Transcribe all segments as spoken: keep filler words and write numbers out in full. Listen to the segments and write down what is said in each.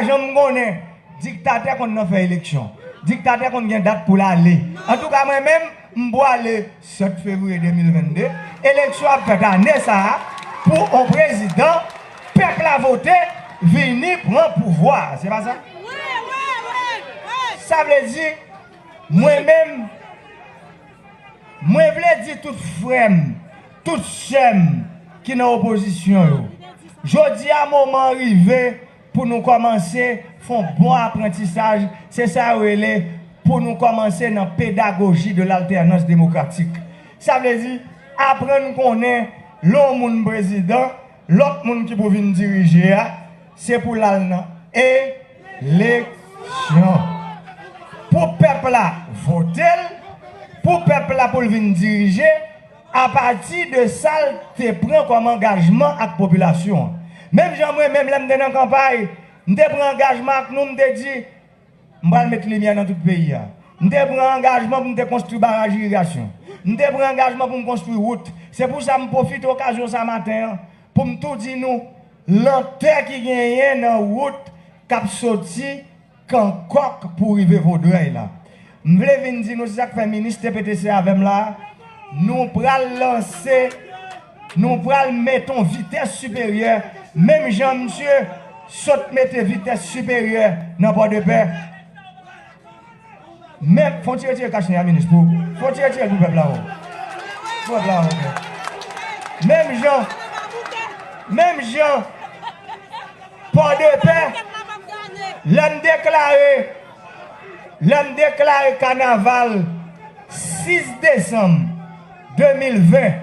janm konnen, diktatè konn nan fè eleksyon. Diktatè konn gen dat pou l ale. Antouka, mwen menm, m pwale sèt fevriye de mil vennde. Eleksyon ap fèt ane sa a pou yon prezidan pèp la vote vini pran pouvwa a. Se pa sa? Sa vle di, mwen menm, mwen vle di tout frè m, tout sè m ki nan opozisyon yo, jodi a moman an rive pou nou kòmanse fè yon bon aprantisaj, se sa yo rele pou nou kòmanse nan pédagogie de l'alternance démocratique. Sa vle di, aprann konnen lè yon moun prezidan, lòt moun ki pou vin dirije a, se pou l al nan eleksyon. Pou pèp la vote l, pou pèp la pou l vin dirije, apati de sa l te pran kòm angajman ak popilasyon an. Menm jan mwen menm, lè m te nan kanpay, m te pran angajman ak nou, m te di, m pral met limyè nan tout peyi a. M te pran angajman pou m te konstwi baraj irigasyon. M te pran angajman pou m konstwi wout. Se pou sa m pwofite okazyon sa maten an pou m tou di nou lantè ki genyen nan wout k ap soti Kan Kòk pou rive Vodrèy la. M vle vin di nou, se sa k fè minis te pete se avè m la, nou pral lanse, nou pral mete yon vitès siperyè, menm jan misye sot mete vitès siperyè nan Pòdepè. Men, fò w ti retire kachnen a, minis, pou, fò w ti retire l pou pèp la wè w. Pou pèp la wè w. Menm jan, menm jan, Pòdepè, lè m deklare, lè m deklare kanaval sis desanm de mil ven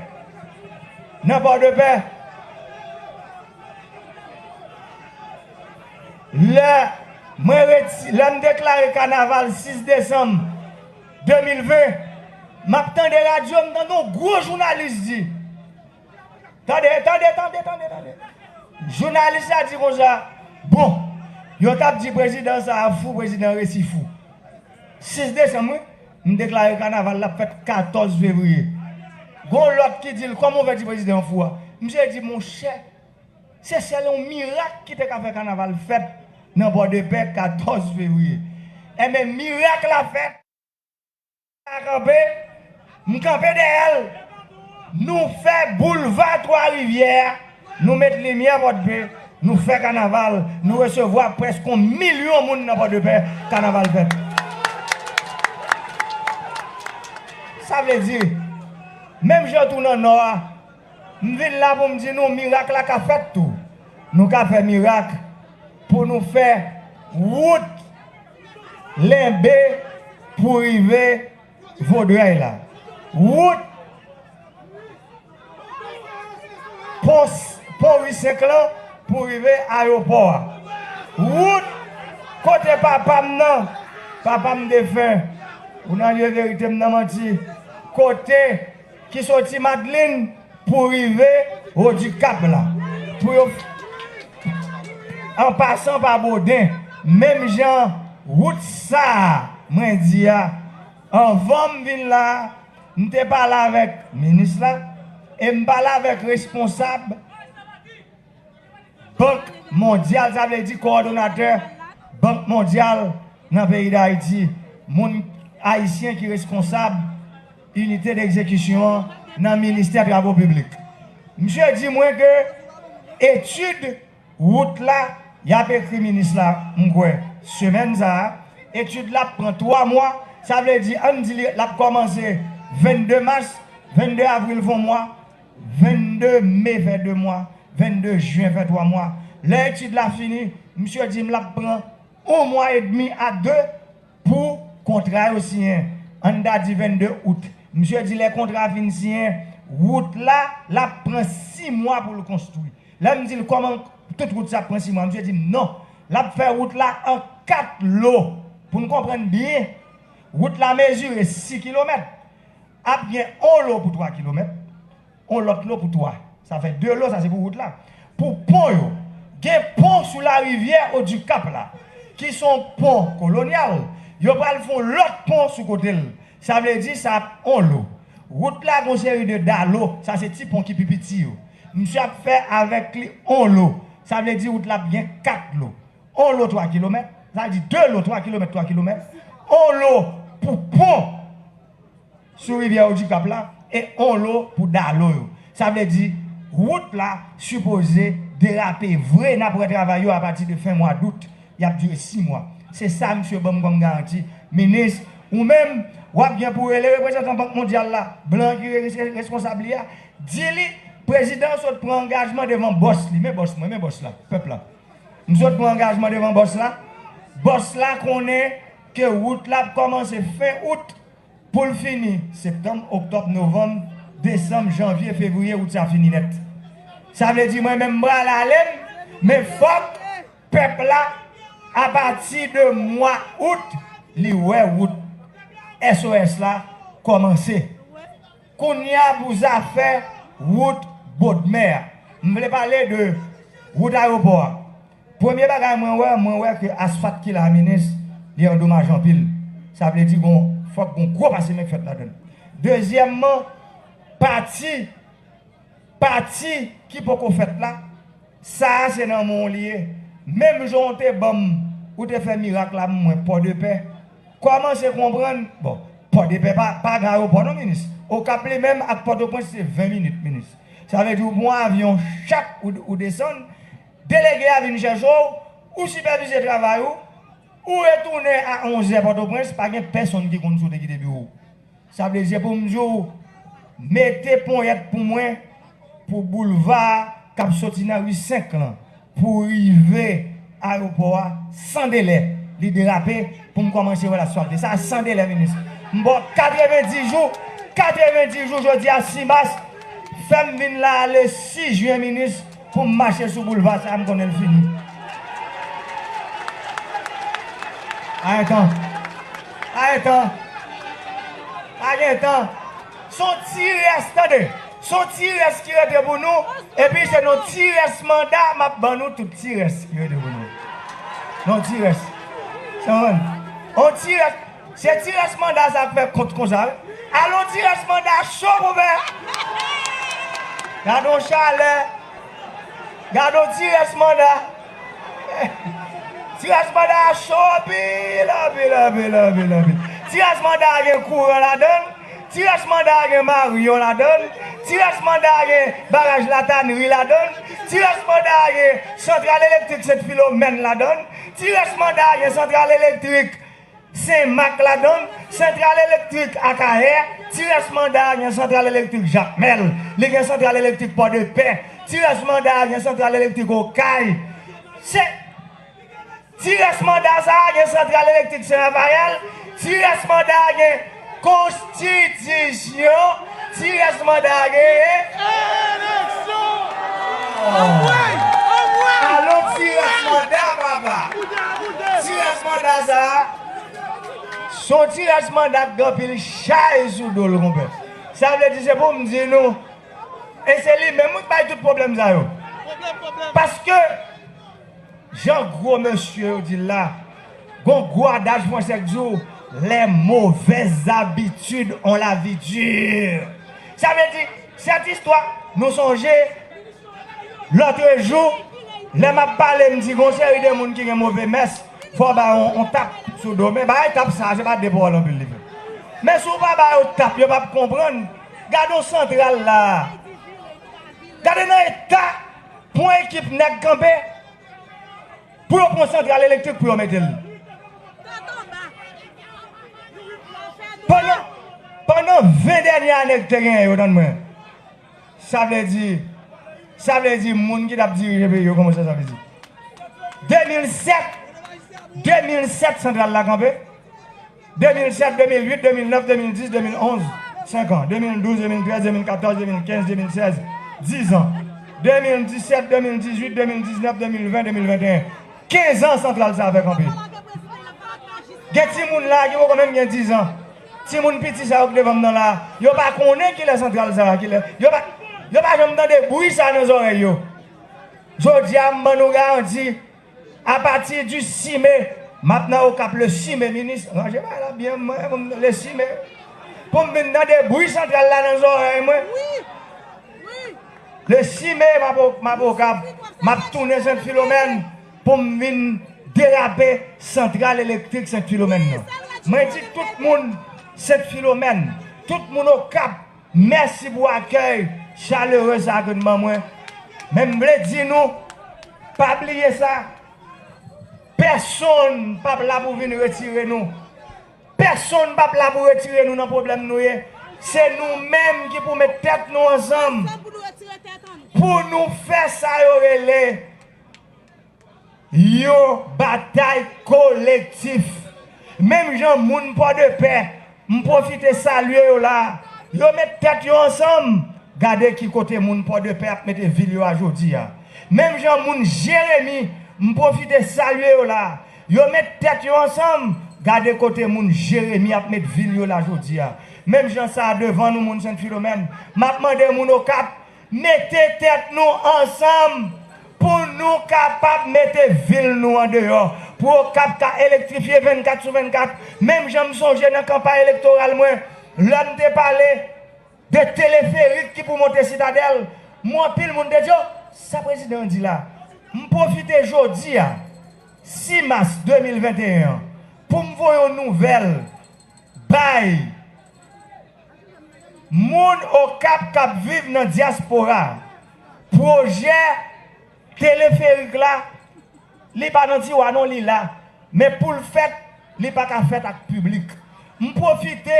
nan Pòdepè, lè mwen reti-, lè m deklare kanaval sis desanm de mil ven, m ap tande radyo, m tande yon gwo jounalis di, tande, tande, tande, tande, tande. Jounalis la di konsa, bon, yo t ap di prezidan sa a fou, prezidan resi fou. Sis desanm, wi, m deklare kanaval la ap fèt katòz fevriye. Gon lòt ki di l, kòman w fè di prezidan an fou a? Misye di, monchè, se sèl yon mirak ki te ka fè kanaval fèt nan Pòdepè katòz fevriye. Enben, mirak la fèt. A kanpe, m kanpe dèyè l. Nou fè boulva Twa Rivyè, nou met limyè Pòdpe, nou fè kanaval, nou resevwa prèske yon milyon moun nan Pòdepè, kanaval fèt. Sa vle di, menm jan tou nan Nò a, m vin la pou m di nou, mirak la ka fèt tou. Nou ka fè mirak pou nou fè wout Lenbe pou rive Vodrèy la. Wout pon, pon Ri Senk lan pou rive ayewopò a. Wout kote papa m nan, papa m defen, ou nan lye verite m nan manti, kote ki soti Madlin pou rive Odikap la. Pou yo, an pasan pa Boden, menm jan wout sa a mwen di a, anvan m vin la, m te pale avèk minis la, e m pale avèk responsab Bank Mondyal, sa vle di kowòdonatè Bank Mondyal nan peyi Dayiti, moun ayisyen ki reskonsab inite degzekisyon an nan ministè travo piblik. Misye di mwen ke etid wout la, y ap ekri minis la, m kwè, semèn sa a. Etid la ap pran twa mwa, sa vle di, ann di li, l ap kòmanse vennde mas, vennde avril fè yon mwa, vennde me fè de mwa, vennde jen fè twa mwa. Lè etid la fini, misye di m l ap pran yon mwa edmi a de pou kontra yo siyen. Ann ta di vennde out. Misye di lè kontra fin siyen, wout la, l ap pran sis mwa pou l konstwi. Lè m di l kòman tout wout sa ap pran sis mwa, misye di m non. L ap fè wout la an kat lo. Pou n konprann byen, wout la mezire sis kilomèt. Ap gen yon lo pou twa kilomèt, yon lòt lo pou twa. Sa fè de lo, sa se pou wout la. Pou pon yo, gen pon sou larivyè Odikap la, ki se yon pon kolonyal. Yo pral fè yon lòt pon sou kote l. Sa vle di sa ap yon lo. Wout la gon seri de dalo, sa se ti pon ki pi piti yo. Misye ap fè avèk li yon lo. Sa vle di wout la ap gen kat lo. On lo twa kilomèt, sa vle di de lo twa kilomèt, twa kilomèt, on lo pou pon sou rivyè Odikap la, e on lo pou dalo yo. Sa vle di, wout la sipoze derape vre, n ap wè travay yo apati de fen mwa dout, y ap dire sis mwa. Se sa misye ban m kòm garanti. Minis, ou menm, w ap gen pou rele reprezantan Bank Mondyal la, blan ki re-, re-, responsab li a, di li, prezidan sot pran angajman devan bòs li, men bòs mwen, men bòs la, pèp la. M sot pran angajman devan bòs la. Bòs la konnen ke wout la ap kòmanse fen out pou l fini septanm, oktòb, novanm, desanm, janvye, fevriye, wout sa fini nèt. Sa vle di mwen menm m pral ale m, men fòk pèp la, apati de mwa out, li wè wout S O S la kòmanse. Kounye a pou zafè wout Bodmè a. M vle pale de wout ayewopò a. Premye bagay mwen wè, mwen wè ke asfalt ki la a, minis, li andomaje anpil. Sa vle di gon, fòk gon gwo pase men k fèt ladan l. Dezyèmman, pati, pati ki poko fèt la, sa a se nan men w li ye. Menm jan w te ban m, ou te fè mirak la pou mwen, Pòdepè. Kòmanse konprann, bon, Pòdepè pa, pa gen ayewopò non, minis. Okap li menm ak Pòtoprens se ven minit, minis. Sa vle di ou pran avyon, chak ou, ou desann, delege a vin chèche w, ou sipèvize travay ou, ou retounen a onzè Pòtoprens, pa gen pèsonn ki konn si w te kite biwo w. Sa vle di, se pou m di w, mete ponyèt pou mwen, pou boulva a k ap soti nan ri senk lan, pou rive ayewopò a, san delè, li derape, pou m kòmanse wè l asfalte. Sa a san delè, minis. M ba w katrevenndis jou, katrevenndis jou, jodi a sis mas, fè m vin la a le sis jen, minis, pou m mache sou boulva sa a, m konnen l fini. Pa gen tan. Pa gen tan. Pa gen tan. Se yon ti rès, tande. Se yon ti rès ki rete pou nou. Epi se nan ti rès manda m ap ban nou tout ti rès ki rete pou nou. Nan ti rès. Sa konprann? On ti rès. Se ti rès manda sa k fè kont konsa, wi. Alon ti rès manda cho pou fè. Gade yon chalè. Gade yon ti rès manda. Ti rès manda a cho anpil, anpil, anpil, anpil, anpil. Ti rès manda a gen kouran ladan l. Ti rès manda a gen Marion ladan l. Ti rès manda a gen baraj Latanri ladan l. Ti rès manda a gen santral elektrik Sent Filomèn ladan l. Ti rès manda a gen santral elektrik Senmak ladan l, santral elektrik Akayè, ti rès manda a gen santral elektrik Jakmèl, li gen santral elektrik Pòdepè, ti rès manda a gen santral elektrik Okay. Se, ti rès manda sa a gen santral elektrik Sen Rafayèl, ti rès manda a gen konstitisyon, ti rès manda a gen eleksyon. Anmwey! Anmwey! Alon ti rès manda, papa! Ti rès manda sa a, se yon ti rès manda k gen anpil chay sou do l, konpè. Sa vle di, se pou m di nou, e se li menm wi k bay tout pwoblèm sa yo. Paske, jan gwo mesye yo di l la, gon gwo adaj fransè k di w, les mauvaises habitudes ont la vie dure. Sa vle di, sèt istwa, nou sonje, lòtrejou, lè m ap pale, m di gon seri de moun ki gen move mès, fò w ba yo yon, yon tap sou do. Men bagay tap sa, se pa de pawòl anpil li fè. Men si w pa ba yo tap, yo p ap konprann. Gade yon santral la. Gade nan eta pou yon ekip nèg kanpe, pou yo pran santral elektrik pou yo mete l. Pandan, pandan ven dènye ane k te genyen yo, tann mwen. Sa vle di, sa vle di moun ki t ap dirije peyi yo, kòman sa, sa vle di? De mil sèt, de mil sèt santral la kanpe. De mil sèt, de mil uit, de mil nèf, de mil dis, de mil onz, senk an. De mil douz, de mil trèz, de mil katòz, de mil kenz, de mil sèz, dis an. De mil disèt, de mil dizuit, de mil diznèf, de mil ven, de mil venteyen. Kenz an santral sa a fè kanpe. Gen timoun la ki poko menm gen diz an. Timoun piti sa yo ki devan m nan la, yo pa konnen kilè santral sa a, kilè. Yo pa, yo pa janm tande bri sa a nan zòrèy yo. Jodi a, m ban nou garanti, apati di sis me, m ap nan Okap le sis me, minis, ranje bagay la byen, mwen, mwen, le sis me, pou m vin tande bri santral la nan zòrèy mwen. Le sis me, m ap, m ap Okap, m ap tounen Sent Filomèn pou m vin derape santral elektrik Sent Filomèn nan. Mwen di tout moun Sent Filomèn, tout moun Okap, mèsi pou akèy chalere sa ke n ban mwen. Men m vle di nou, pa bliye sa, pèsonn p ap la pou vin retire nou. Pèsonn p ap la pou retire nou nan pwoblèm nou ye. Se nou menm ki pou met tèt nou ansanm pou nou fè sa yo rele yon batay kolektif. Menm jan moun Pòdepè, m pwofite salye yo la. Yo met tèt yo ansanm. Gade ki kote moun Pòdepè ap mete vil yo a jodi a. Menm jan moun Jeremi, m pwofite salye yo la. Yo met tèt yo ansanm. Gade kote moun Jeremi ap met vil yo la jodi a. Menm jan sa a devan nou, moun Sent Filomèn. M ap mande moun Okap, mete tèt nou ansanm pou nou kapab mete vil nou andeyò, pou Okap ka elektrifye vennkat sou vennkat. Menm jan m sonje nan kanpay elektoral mwen, lè m te pale de teleferik ki pou monte Sitadèl, m wè anpil moun te di, "O, sa prezidan an di la?" M pwofite jodi a, sis mas de mil venteyen an, pou m voye yon nouvèl bay moun Okap k ap viv nan dyaspora. Pwojè teleferik la, li pa nan tiwa non, li la. Men pou l fèt, li pa ka fèt ak piblik. M pwofite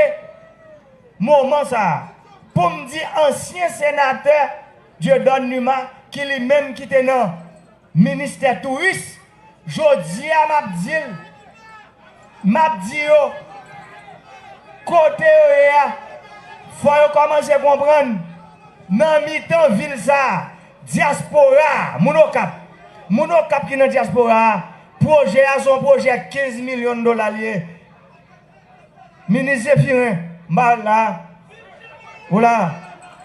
moman sa a pou m di ansyen senatè Dieudonne Numa, ki li menm ki te nan ministè touris, jodi a m ap di l, m ap di yo, kote yo ye a, fò yo kòmanse konprann, nan mitan vil sa a, dyaspora a, moun Okap, moun Okap ki nan dyaspora a, pwojè a se yon pwojè kenz milyon dola l ye. Minis Zephirin, m pa la. Ou la.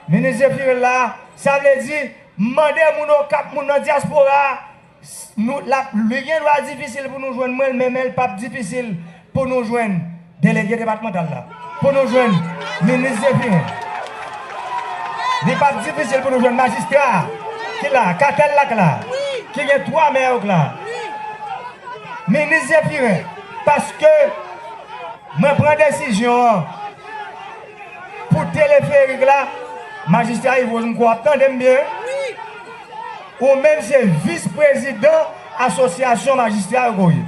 Minis Zephirin la, sa vle di, m mande moun Okap, moun nan dyaspora a, s- nou, l ap, li gen dwa difisil pou nou jwenn mwen, men, men l p ap difisil pou nou jwenn delege depatmantal la. Pou nou jwenn minis Zephirin. Li p ap difisil pou nou jwenn majistra a, ki la, katèl la k la, ki gen twa mè yo k la. Minis Zephirin, paske mwen pran desizyon an pou teleferik la, majistra Yves Rose, m kwè w ap tande m byen. Ou menm se vis prezidan asosyasyon majistra yo ke w ye.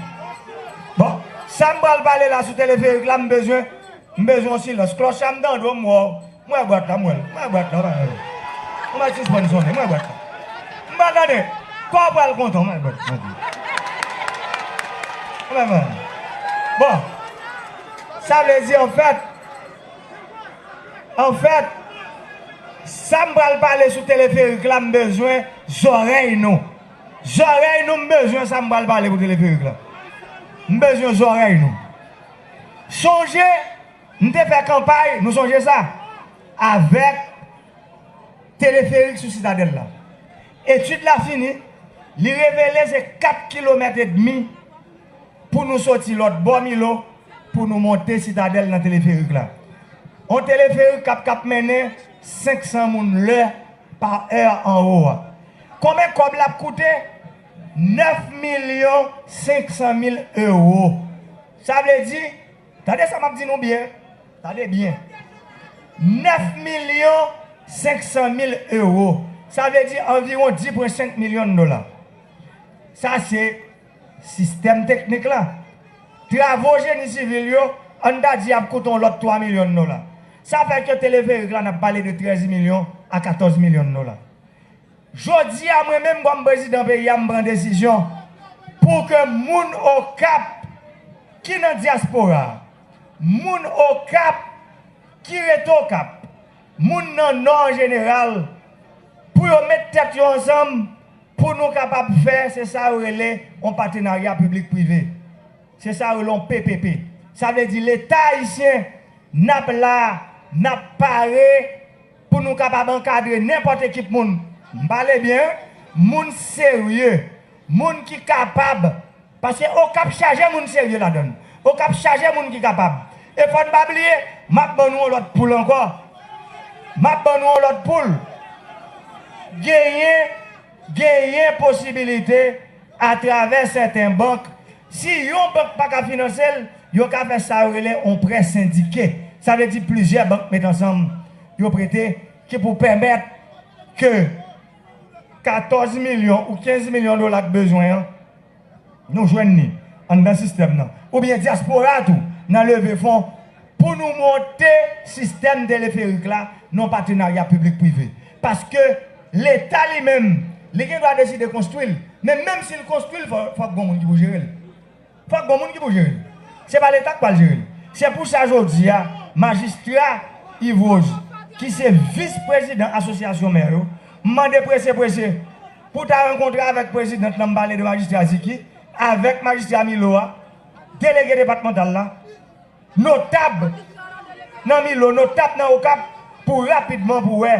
Bon, sa m pral pale la sou teleferik la, m bezwen, m bezwen yon silans. Klòch la m tande w, m wè w. M wè bwat la, m wè l. M wè bwat la, w pa wè l. Ou mèt sispann sonnen, m wè bwat la. M pa tande. Kò w pral kontan, m wè bwat la. Ou mèt wè. Bon. Sa vle di, anfèt, anfèt, sa m pral pale sou teleferik la, m bezwen zòrèy nou. Zòrèy nou, m bezwen sa m pral pale pou teleferik la. M bezwen zòrèy nou. Sonje, m te fè kanpay, nou sonje sa, avèk teleferik sou Sitadèl la. Etid la fini, li revele se kat kilomèt edmi pou nou soti lòt bò Milo, pou nou monte Sitadèl nan teleferik la. On teleferik k ap, k ap mennen senk san moun lè pa è anwo a. Konbyen kòb l ap koute? Nèf milyon senk san mil ewo. Sa vle di, tande sa m ap di nou byen, tande byen. Nèf milyon senk san mil ewo. Sa vle di anviwon dis pwen senk milyon dola. Sa se sistèm teknik la. Travo jeni sivil yo, ann ta di ap koute yon lòt twa milyon dola. Sa fè ke teleferik la, n ap pale de trèz milyon a katòz milyon dola. Jodi a, mwen menm kòm prezidan peyi a, m pran desizyon pou ke moun Okap ki nan dyaspora a, moun Okap ki rete Okap, moun nan Nò an jeneral, pou yo met tèt yo ansanm, pou nou kapab fè, se sa yo rele yon patenarya piblik prive. Se sa yo rele yon P P P. Sa vle di Leta ayisyen, n ap la, n ap pare pou nou kapab ankadre nenpòt ekip moun. M pale byen, moun serye, moun ki kapab. Paske Okap chaje moun serye ladan l. Okap chaje moun ki kapab. E fò n pa bliye, m ap ban nou yon lòt poul ankò. M ap ban nou yon lòt poul. Genyen, genyen posibilite atravè sèten bank Si yon bank pa ka finanse l, yo ka fè sa yo rele yon prè sendike. Sa vle di plizyè bank met ansanm, yo prete, ki pou pèmèt ke katòz milyon ou kenz milyon dola k bezwen an, nou jwenn li anndan sistèm nan. Oubyen dyaspora tou, nan leve fon pou nou monte sistèm teleferik la nan patenarya piblik prive. Paske Leta li menm, li gen dwa deside konstwi l, men menm si l konstwi l, fò, fòk gon moun ki pou jere l. Fòk gon moun ki pou jere l. Se pa Leta k pral jere l. Se pou sa jodi a, majistra Yves Rose, ki se vis prezidan asosyasyon mè yo, mande prese prese pou ta rankontre avèk prezidant lan, m pale de majistra Ziki, avèk majistra Milo a, delege depatmantal la, notab nan Milo, notab nan Okap, pou rapidman pou wè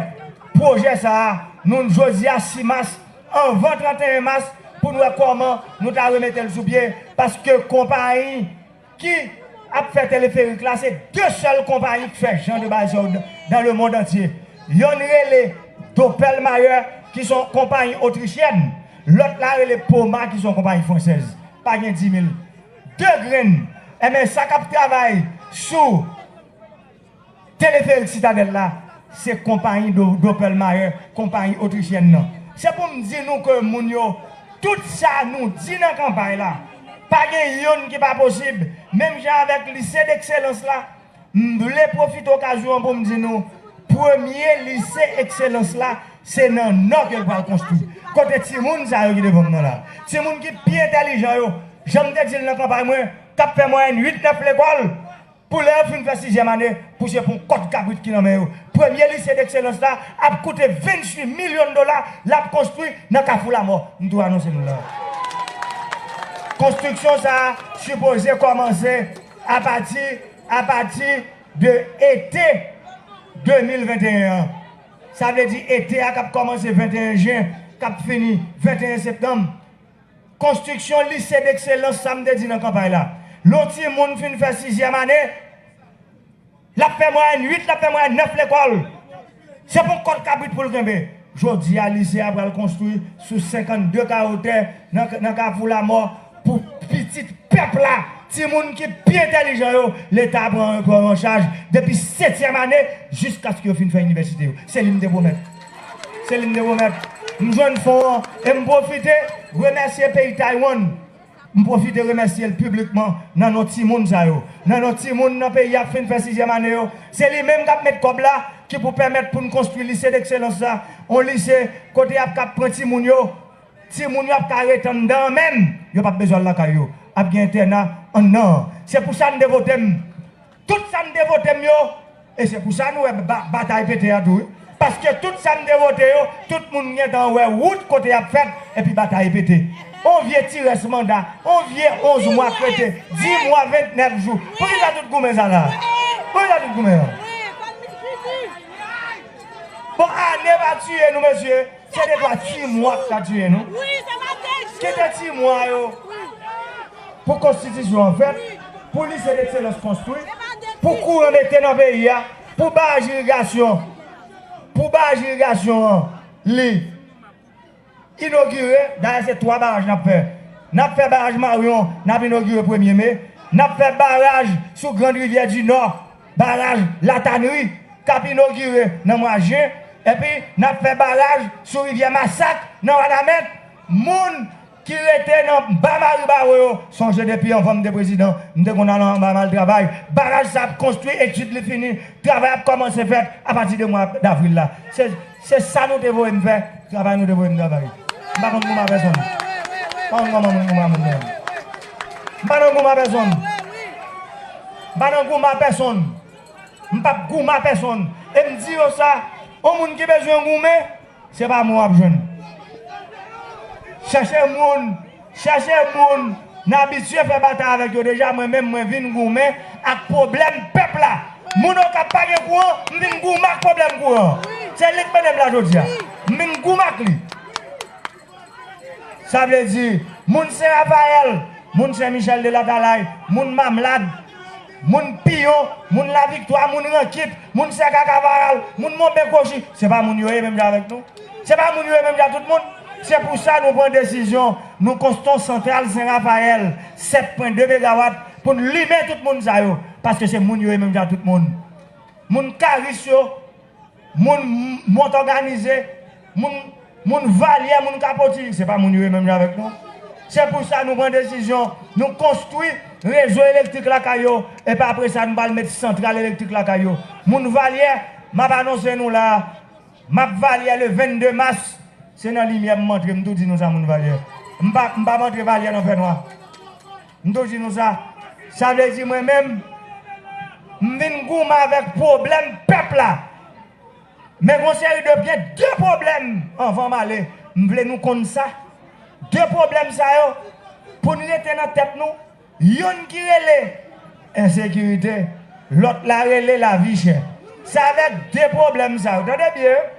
pwojè sa a, nou jodi a sis mas, anvan trannteyen mas, pou n wè kòman nou ta remete l sou pye, paske konpayi ki ap fè teleferik la, se de sèl konpayi ki fè jan de bagay sa yo dan le mond antye. Yonn rele Doppelmayr, ki se yon konpayi otrisyèn, lòt la rele Poma, ki se yon konpayi fransèz. Pa gen di mil. De grenn. Enben, sa k ap travay sou teleferik Sitadèl la, se konpayi Do-, Doppelmayr, konpayi otrisyèn nan. Se pou m di nou ke moun yo, tout sa nou di nan kanpay la, pa gen yonn ki pa posib. Menm jan avèk lise dekselans la, m vle pwofite okazyon an pou m di nou, premye lise ekselans la, se nan Nò ke l pral konstwi. Kote timoun sa yo ki devan m nan la? Timoun ki pi entèlijan yo, jan m te di l nan kanpay mwen, k ap fè mwayèn uit nèf lekòl, pou lè yo fin fè sizyèm ane, pou se pou kòd kabrit ki nan men yo. Premye lise dekselans la ap koute venntuit milyon dola, l ap konstwi nan Kafou Lamò. M tou anonse nou la. Konstriksyon sa a sipoze kòmanse apati, apati de ete de mil venteyen an. Sa vle di ete a k ap kòmanse venteyen jen, k ap fini venteyen septanm. Konstriksyon lise dekselans, sa m te di nan kanpay la. Lè yon timoun fin fè sizyèm ane, l ap fè mwayèn uit, l ap fè mwayèn nèf lekòl. Se pou kòd kabrit pou l kenbe. Jodi a, lise a pral konstwi sou senkannde kare tè nan, nan Kafou Lamò pou pitit pèp la. Timoun ki pi entèlijan yo, Leta pran, pran yo an chaj depi setyèm ane jiskaske yo fin fè inivèsite yo. Se li m te pwomèt. Se li m te pwomèt. M jwenn fon an e m pwofite remèsye peyi Taiwan. M pwofite remèsye l piblikman nan non timoun sa yo. Nan non timoun nan peyi a k fin fè sizyèm ane yo. Se li menm k ap met kòb la ki pou pèmèt pou n konstwi lise dekselans la. Yon lise kote y ap ka pran timoun yo. Timoun yo ap ka ret anndan an menm. Yo p ap bezwen al lakay yo. Ap gen entèna anndan an. Se pou sa n te vote m. Tout sa n te vote m yo, e se pou sa nou wè ba-, batay pete a tou, wi. Paske tout sa n te vote yo, tout moun gentan wè wout kote y ap fèt, epi batay pete. On vye ti rès manda, on vye onz mwa k rete, dis mwa, vennèf jou. Poukisa tout goumen sa la? Poukisa tout goumen an? Bon, ane pa tiye nou, mesye. Se de twa ti mwa k ka tiye nou. Kite ti mwa yo pou konstitisyon an fèt, pou lise dekselans konstwi, pou kouran mete nan peyi a, pou baraj irigasyon, pou baraj irigasyon an, li inogire. Dayè, se twa baraj n ap fè. N ap fè baraj Maryon, n ap inogire premye me. N ap fè baraj sou Grand Rivière du Nord, baraj Latanri, k ap inogire nan mwa jen. Epi, n ap fè baraj sou rivyè Masak, nan Wanament. Moun ki rete nan ba Maribawo yo, sonje depi anvan m te prezidan, m te konn al anba m al travay. Baraj sa ap konstwi, etid li fini, travay ap kòmanse fèt apati de mwa davril la. Se, se sa nou te voye m fè, travay nou te voye m travay. M pa konn goumen a pèsonn. M pa konn kòman moun goumen a moun menm. M pa nan goumen a pèsonn. M pa nan goumen a pèsonn. M p ap goumen a pèsonn. E m di yo sa, yon moun ki bezwen goumen, se pa mwen w ap jwenn. Chèche moun, chèche moun n abitye fè batay avèk yo deja. Mwen menm, mwen vin goumen ak pwoblèm pèp la. Moun Okap pa gen kouran, m vin goumen ak pwoblèm kouran. Se li k mennen m la jodi a. M vin goumen ak li. Sa vle di, moun Sen Rafayèl, moun Sen Michèl de Latalay, moun Mamlad, moun Piyon, moun Laviktwa, moun Rankit, moun Sèka Kavaral, moun Monben Kwochi, se pa moun yo ye menm jan avèk nou? Se pa moun yo ye menm jan tout moun? Se pou sa nou pran desizyon, nou konstwi yon santral Sen Rafayèl, sèt pwen de megawat, pou n limen tout moun sa yo, paske se moun yo ye menm jan tout moun. Moun Karis yo, moun Mont Òganize, moun, moun Valyè, moun Kapoti, se pa moun yo ye menm jan avèk nou. Se pou sa nou pran desizyon, nou konstwi rezo elektrik lakay yo, epi apre sa, nou pral met santral elektrik lakay yo. Moun Valyè, m ap anonse nou la, m ap Valyè le vennde mas, se nan limyè m antre, m tou di nou sa, moun Valyè. M pa, m p ap antre Valyè nan fènwa. M tou di nou sa. Sa vle di mwen menm, m vin goumen avèk pwoblèm pèp la. Men gon seri de, gen de pwoblèm, anvan m ale, m vle nou konn sa. De pwoblèm sa yo, pou n rete nan tèt nou, youn ki rele ensekirite, lòt la rele lavi chè. Se avèk de pwoblèm sa yo, tande byen,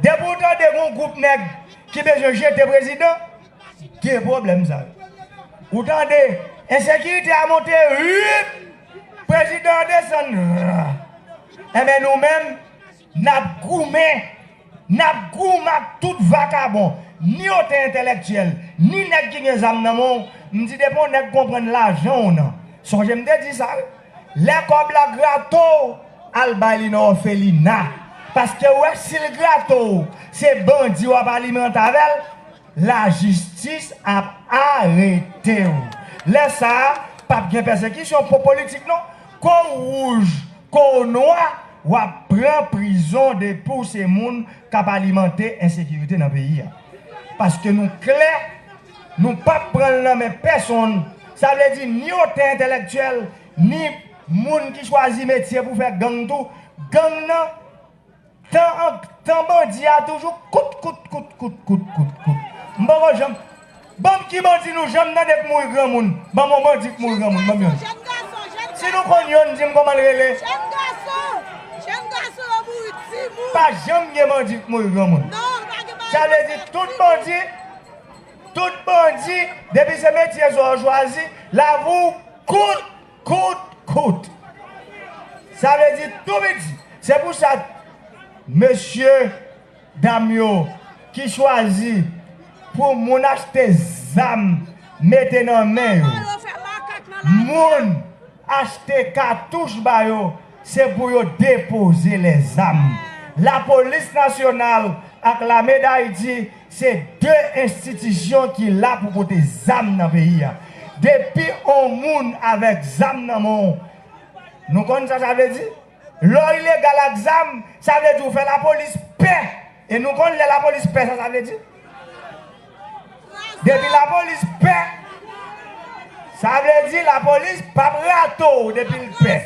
depi w tande gon gwoup nèg ki bezwen jete prezidan, de pwoblèm sa yo. Ou tande, ensekirite a monte, wip, prezidan an desann, ra. Enben nou menm, n ap goumen, n ap goumen ak tout vakabon, ni otan entèlektyèl, ni nèg ki gen zam nan men w. M di depi yon nèg konprann lajan w nan. Sonje m te di sa wi. Lè kòb la grate w, al bay li nan òfelina. Paske w wè si l grate w, se bandi w ap alimante avè l, lajistis ap arete w. Lè sa a, p ap gen pèsekisyon pou politik non. Ko w wouj, ko w nwa, w ap pran prizon depi w se moun k ap alimante ensekirite nan peyi a. Paske nou klè, nou p ap pran l nan men pèsonn. Sa vle di ni otan entèlektyèl, ni moun ki chwazi metye pou fè gang tou. Gang nan, tan an, tan bandi a toujou kout, kout, kout, kout, kout, kout, kout. M poko janm, ban m ki bandi nou janm tande k mouri granmoun. Ban m yon bandi k mouri granmoun, ban m youn. Si nou konn youn, di m kòman l rele. Jèn gason, jèn gason yo mouri timoun. Pa janm gen bandi k mouri granmoun. Non, pa gen bandi. Sa vle di tout bandi, tout bandi, depi se metye sa w chwazi, lavi w kout, kout, kout. Sa vle di tou piti. Se pou sa, mesye, dam yo ki chwazi pou moun achte zam mete nan men yo, moun achte katouch ba yo, se pou yo depoze lèzam. Lapolis nasyonal ak Lame d Ayiti se de enstitisyon ki la pou pote zam nan peyi a. Depi on moun avèk zam nan men w, nou konn sa sa vle di? Lè w ilegal ak zam, sa vle di w fè lapolis pè. E nou konn lè lapolis pè, sa sa vle di? Depi lapolis pè, sa vle di lapolis p ap rate w depi l pè.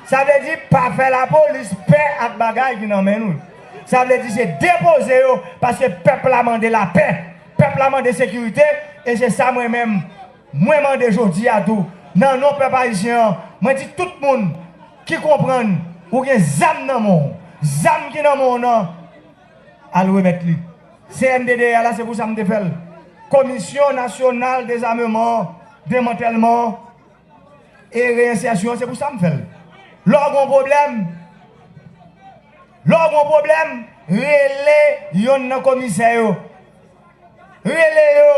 Sa vle di pa fè lapolis pè ak bagay ki nan men nou. Sa vle di se depoze yo, paske pèp la mande lapè. Pèp la mande sekirite, e se sa mwen menm, mwen mande jodi a tou, nan non pèp ayisyen an, mwen di tout moun ki konprann ou gen zam nan men w, zam ki nan men w nan, al remèt li. C N D D A la, se pou sa m te fè l. Komisyon Nasyonal Dezameman, Demantèlman e Reyensèsyon, se pou sa m fè l. Lè w gen yon pwoblèm, lè w gen yon pwoblèm, rele yonn nan komisè yo. Rele yo,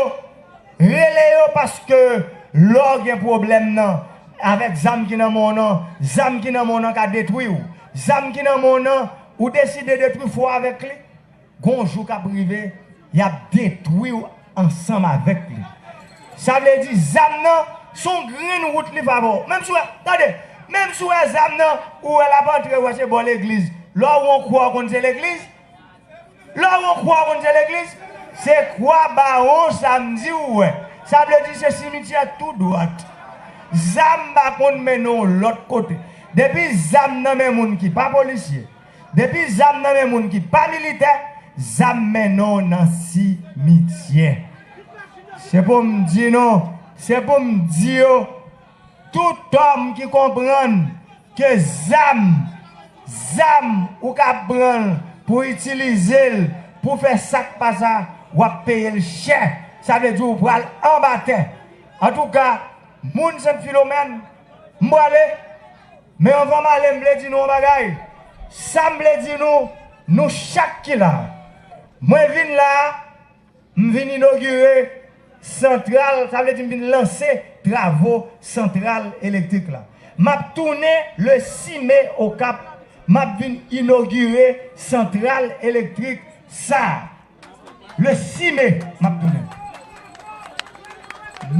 rele yo paske lè w gen pwoblèm nan, avèk zam ki nan men w nan, zam ki nan men w nan ka detwi w. Zam ki nan men w nan, ou deside detwi fwa avèk li, gon jou k ap rive, y ap detwi w ansanm avèk li. Sa vle di zam nan, se yon grenn wout li favè w. Menm si w wè, tande, menm si w wè zam nan, ou wè l ap antre, w wè se bò legliz. Lè w wè yon kwa, w konn se legliz. Lè w wè yon kwa, w konn se legliz. Se kwa Bawon Samdi ou wè. Sa vle di se simityè tou dwat. Zam pa konn mennen w lòt kote. Depi zam nan men moun ki pa polisye, depi zam nan men moun ki pa militè, zam mennen w nan simityè. Se pou m di nou, se pou m di yo, tout òm ki konprann ke zam, zam ou ka pran l pou itilize l pou fè sa k pa sa, w ap peye l chè. Sa vle di w pral anba tè. Antouka, moun Sent Filomèn, m prale, men anvan m ale, m vle di nou yon bagay. Sa m vle di nou, nou chak ki la, Mwen vin la, m vin inogire santral, sa vle di m vin lanse travo santral elektrik la. M ap tounen le sis me Okap, m ap vin inogire santral elektrik sa a. Le sis me, m ap tounen.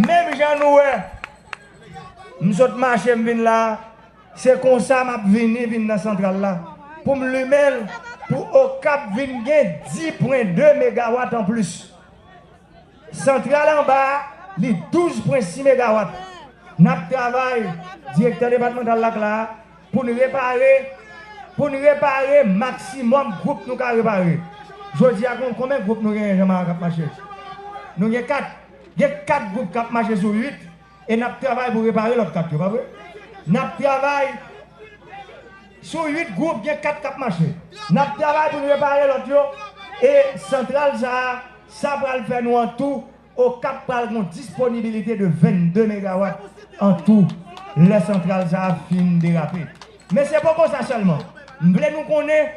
Menm jan nou wè, m sot mache, m vin la, se konsa m ap vini, vin nan santral la, pou m limen l, pou Okap vin gen dis pwen de megawat anplis. Santral anba a, li douz pwen sis megawat. N ap travay, direktè depatmantal la k la a, pou n repare, pou n repare maksimòm gwoup nou ka repare. Jodi a, kon-, konbyen gwoup nou genyen, Jean Marie, k ap mache? Nou gen kat. Gen kat gwoup k ap mache sou uit, e n ap travay pou repare lòt kat yo, pa vre? N ap travay sou uit gwoup, gen kat k ap mache. N ap travay pou n repare lòt yo, e santral sa a, sa pral fè nou an tou, Okap pral gen yon disponibilite de vennde megawat an tou, lè santral sa a fin derape. Men se poko sa sèlman. M vle nou konnen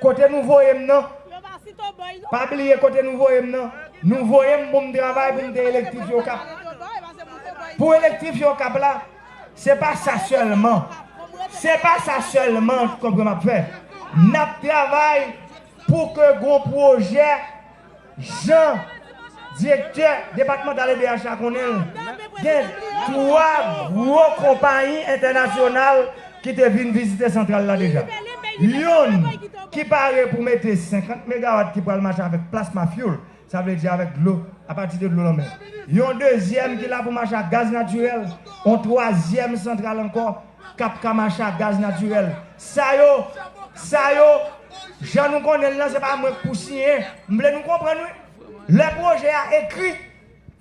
kote nou voye m nan. Pa bliye kote nou voye m nan. Nou voye m pou m travay pou m te elektrifye Okap. Pou elektrifye Okap la, se pa sa sèlman. Se pa sa sèlman, konprann m ap fè. N ap travay pou ke gon pwojè, jan direktè depatmantal E D H la konnen l, gen twa gwo konpayi entènasyonal ki te vin vizite santral la deja. Youn ki pare pou mete senkant megawat ki pral mache avèk plasma fuel, sa vle di avèk dlo, apati de dlo lanmè. Yon dezyèm ki la pou mache ak gaz natirèl, yon twazyèm santral ankò k ap ka mache ak gaz natirèl. Sa yo, sa yo, jan nou konnen l lan, se pa mwen k pou siyen. M vle nou konprann, wi. Lè pwojè a ekri,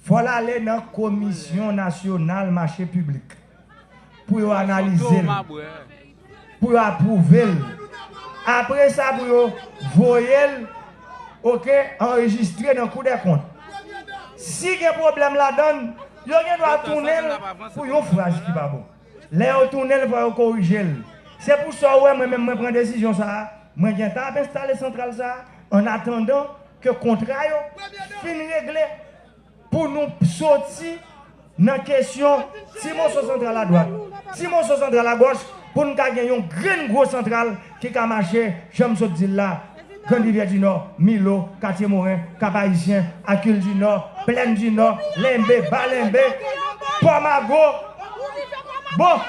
fò l ale nan Komisyon Nasyonal Mache Piblik pou yo analize l, pou yo apwouve l. Apre sa, pou yo voye l, oke, anrejistre nan Kou dè Kont. Si gen pwoblèm ladan l, yo gen dwa tounen l pou yon fraz ki pa bon. Lè yo tounen l, fò yo korije l. Se pou sa w wè mwen menm mwen pran desizyon sa a, mwen gentan ap enstale santral sa a, an atandan ke kontra yo fin regle, pou nou soti nan kesyon ti moso santral adwat, ti moso santral agòch, pou n ka gen yon grenn gwo santral ki ka mache, jan m sot di l la, Grann Rivyè di Nò, Milo, Katye Moren, Kap Ayisyen, Akil di Nò, Plèn di Nò, Lenbe, Ba Lenbe, Pò Mago. Bon,